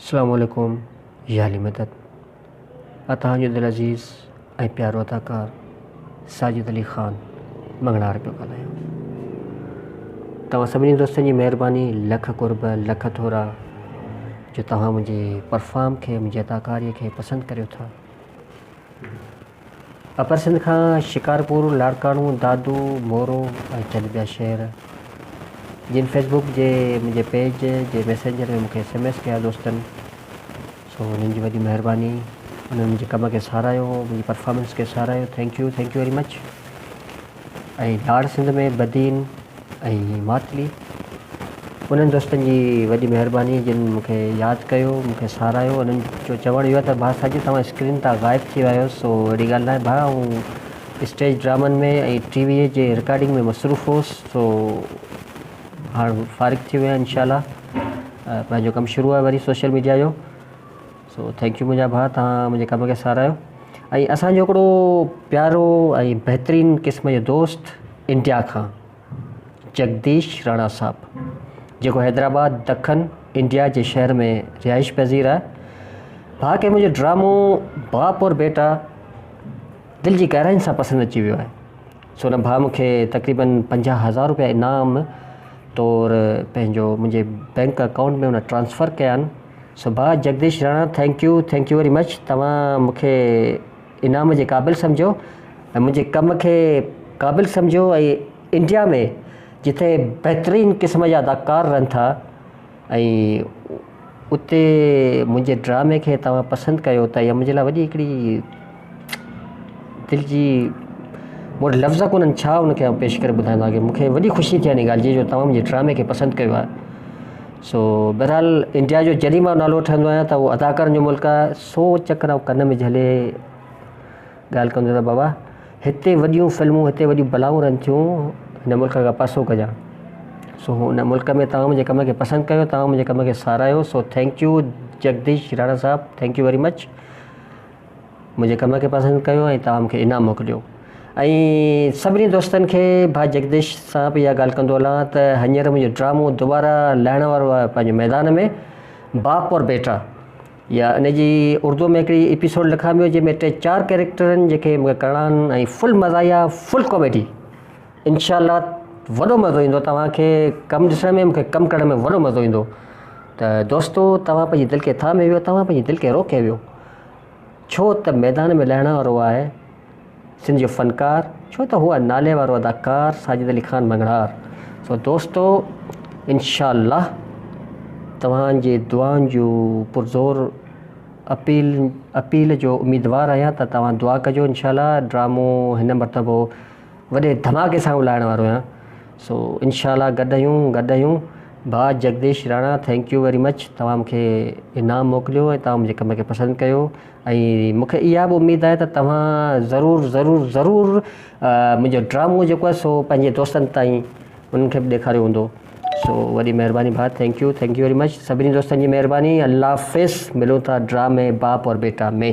اسلام عليڪم يا علي مدد اتان جو دل عزيز ۽ پيارو اداڪار ساجد علي خان مڱڻهار پيو ڳالهايان. توهان سڀني دوستن جي مهرباني لک قرب لک ٿورا جو توهان منهنجي پرفارم کي منهنجي اداڪاري کي پسند ڪريو ٿا. اپر سنڌ کان شڪارپور، لاڙڪاڻو، دادو، مورو ۽ چند ٻيا شهر جن فيسبوڪ جي منهنجي پيج جي ميسينجر ۾ مونکي ايس ايم ايس ڪيا دوستن سو انهن جي وڏي مهرباني انهن منهنجي ڪم کي ساراهيو منهنجي پرفارمنس کي ساراهيو thank you thank you very much ۽ لاڙ سنڌ ۾ بدين ۽ ماتلي انهن دوستن جي وڏي مهرباني جن مون کي ياد ڪيو مون کي ساراهيو انهن جو چوڻ اهو آهي ته ڀاء ساجد توهان اسڪرين تان غائب ٿي ويا آهيو سو اهڙي ڳالهه ناهي ڀاء آئون اسٽيج ڊرامن ۾ ۽ ٽي وي جي رڪارڊنگ ۾ مصروف هوس سو هاڻ فارغ ٿي ويو آهيان انشاء الله پنهنجو ڪم شروع آهي وري سوشل ميڊيا جو سو thank you منهنجا ڀاء توهان منهنجي ڪم کي ساراهيو ۽ اسانجو هڪڙو پيارو ۽ بهترين قسم جو دوست انڊيا کان جگديش راڻا صاحب جيڪو حيدرآباد دکن انڊيا جي شهر ۾ رهائش پذير آهي ڀاء کي منهنجو ڊرامو باپ اور بيٽا دل جي گهراين سان پسند اچي ويو آهي سو ان ڀاء مونکي تقريبن پنجاهه هزار روپيا انعام طور پنهنجو منهنجي بينڪ اڪائونٽ ۾ ان ٽرانسفر ڪيا آهن سو ڀاء Jagdish Rana thank you thank you very much توهان مونکي انعام جي قابل سمجهيو ۽ منهنجي ڪم کي قابل سمجهيو ۽ انڊيا ۾ جتي بهترين قسم جا اداڪار رهن ٿا ۽ اتي منهنجي ڊرامي کي توهان پسند ڪيو ته اها منهنجي لاء وڏي هڪڙي دل جي مون وٽ لفظ ڪونهن ڇا ان کي آئون پيش ڪري ٻڌايان توهان کي مون کي وڏي خوشي ٿي ان ڳالهه جي جو توهان منهنجي ڊرامي کي پسند ڪيو آهي سو بهرحال انڊيا جو جڏهن مان نالو وٺندو آهيان ته اهو اداڪارن جو ملڪ آهي سو چڪر آئون ڪن ۾ جهلي ڳالهه ڪندو آهيان بابا هتي وڏيون فلمون هتي وڏيون بلائون رهن ٿيون هن ملڪ کان پاسو ڪجان سو هن ملڪ ۾ توهان منهنجي ڪم کي پسند ڪيو توهان منهنجي ڪم کي ساراهيو سو thank you Jagdish Rana صاحب thank you very much منهنجي ڪم کي پسند ڪيو ۽ توهان مونکي انعام موڪليو ۽ سڀني دوستن کي ڀاء جگديش سان به اها ڳالهه ڪندو هلان ته هينئر منهنجو ڊرامو دوباره لهڻ وارو آهي پنهنجي ميدان ۾ باپ اور بيٽا يا ان جي اردو ۾ هڪڙي ايپيسوڊ لکان پيو جنهن ۾ ٽي چار ڪيريڪٽر آهن جيڪي مونکي ڪرڻا آهن ۽ فل مزاحيه فل ڪاميڊي انشاء الله وڏو مزو ايندو توهان کي ڪم ڏسڻ ۾ مونکي ڪم ڪرڻ ۾ وڏو مزو ايندو ته دوستو توهان پنهنجي دل کي ٿامي ويو توهان پنهنجي دل کي روڪي ويو ڇو ته ميدان ۾ لهڻ وارو آهي سنڌ جو فنڪار ڇو ته هو آهي نالي وارو اداڪار ساجد علي خان مڱڻهار سو دوستو انشاء الله توهان جي دعائن جو پرزور اپيل اپيل جو اميدوار آهيان ته توهان دعا ڪجو انشاء الله ڊرامو هن مرتبو وڏي ڌماڪي سان الاهڻ وارو آهيان سو انشاء الله گڏ آهيون گڏ آهيون ڀاء Jagdish Rana thank you very much توهان مونکي انعام موڪليو ۽ توهان منهنجي ڪم کي پسند ڪيو ۽ مونکي اها به اميد آهي ته توهان ضرور ضرور ضرور منهنجو ڊرامو جيڪو آهي سو پنهنجي دوستن تائين انهن کي به ڏيکاريو هوندو سو وڏي مهرباني ڀاء thank you thank you very much سڀني دوستن جي مهرباني الله حافظ ملون ٿا ڊرامي باپ اور بيٽا ۾.